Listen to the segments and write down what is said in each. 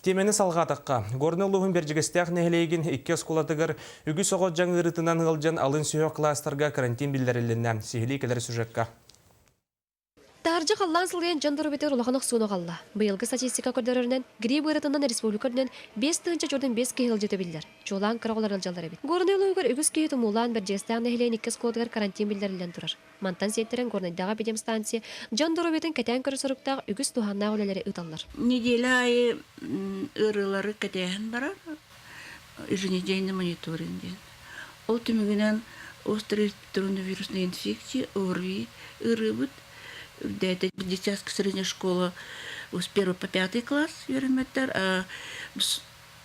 Тиэмэни салҕаатахха, Горнай улууһун Бэрдьигэстээх нэһилиэгин икки оскуолатыгар үгүс оҕо дьаҥ ыарыытынан ыалдьан алын сүһүөх кылаастарга карантин биллэрилиннэ. Сиһилии кэлэр сюжекка. Таһырдьа халлаан сылыйан дьон доруобуйатыгар улахан охсууну аҕалла. Быйылгы статистика көрдөрөрүнэн, грипп ыарыытынан республика үрдүнэн 5405 киһи ыалдьыта биллэр. Чуолаан кыра оҕолор ыалдьаллар эбит. Горнай улууһугар үгүс киһи тумуулаан Бэрдьигэстээх нэһилиэгин икки оскуолатыгар карантин биллэриллэн турар. Мантан сиэттэрэн Горнайдааҕы эпидемстанция дьон доруобуйатын кэтээн көрөр соруктаах үгүс туһааннаах үлэлэри ыыталлар. Неделя аайы ыарыылары кэтээһин барар, еженедельный мониторинг диэн. Ол түмүгүнэн острый респираторно-вирусная инфекция, ОРВИ ыарыыбыт үрдээтэ. Детская средняя школа с первого по пятый класс үөрэммэттэр, а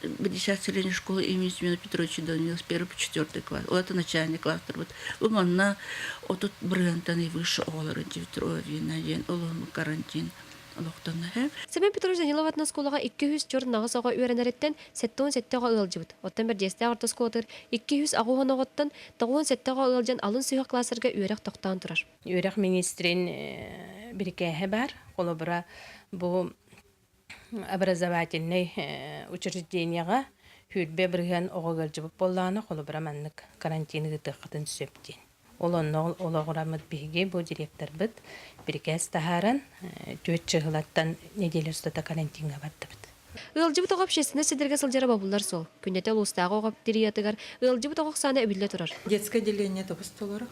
50 средней школы имени Семена Петровича Данилова с первого по четвертый класс. Ол это начальный класстарбыт. Бу манна 30 бырыһыантан и выше оҕолорун Петровина диэн олоһун карантин олохтонно. Семен Петрович Данилов атынан оскуолаҕа 248 оҕо үөрэнэриттэн 77 оҕо ыалдьыбыт. Оттон Бэрдьиэстээх орто оскуолатыгар 280 оҕоттон 97 оҕо ыалдьан алын сүһүөх класстарга үөрэх тохтоон турар. Үөрэх министрин бирикээһэ баар. Холобура, бу образовательнай учреждениеҕа 20% оҕо ыалдьыбыт буоллаҕына, холобура маннык карантин ыытыаххытын сөп диэн. Ол онно олоҕураммыт биһиги бу директорбыт бирикээс таһааран түөрт чыһылаттан неделя устата карантиҥҥа бардыбыт. Ыалдьыбыт оҕо общественнай сирдэргэ сылдьара бобуллар суол. Күннэтэ улуустааҕы оҕо педиатрыгар ыалдьыбыт оҕо ахсаана эбиллэ турар. Детское отделение тобус толору.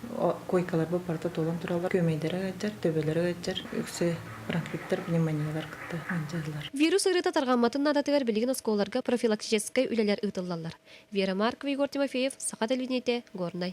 Койкалар бу барыта туолан тураллар. Күөмэйдэрэ ыалдьар, төбөлөрө ыалдьар, үксэ бронхиттар, пневмониялар кытта ыалдьаллар. Вирус ыарыыта тарҕамматын наадатыгар билигин оскуолаларга профилактическай үлэлэр ыытыллаллар. Вера Маркова, Егор Тимофеев, Саха телевидениетэ, Горнай.